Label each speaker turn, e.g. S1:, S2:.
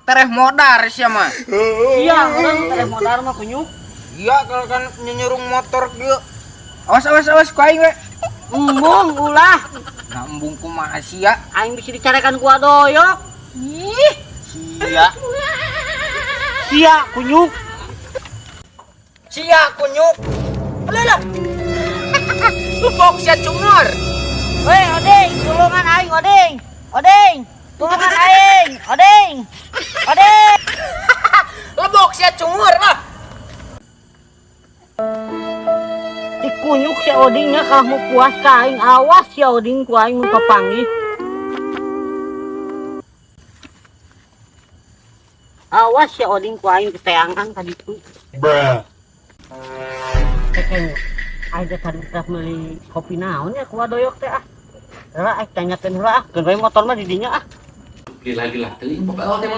S1: Tereh modar sia mah.
S2: Iya, orang tereh modar mah kunyuk.
S1: Iya, kalau kan nyunyurung motor kieu. Awas awas awas ku aing we.
S2: Embung ulah.
S1: Nah, embung kumaha sia?
S2: Aing bisa dicarekan ku adoyok.
S1: Ih, sia.
S2: Sia kunyuk.
S1: Sia kunyuk. Alah. Lubok sia cungur.
S2: Weh, Oding, tulungan aing, Oding. Oding, tulungan aing, Oding. Oding.
S1: Lebok sia cungur lah.
S2: Dikunyuk si Odingnya kalau mau puas ka aing, awas si Oding ku aing mun papanggih. Awas si Oding ku aing keteangan tadi tuh.
S3: Bruh.
S2: Teh aing teh tadi teh meuli kopi naon ya ku adoyok teh ah. Heula aing tanyakeun heula ah, keun we motor mah di dinya ah.
S4: Lila-lila teuing pokoknya teh.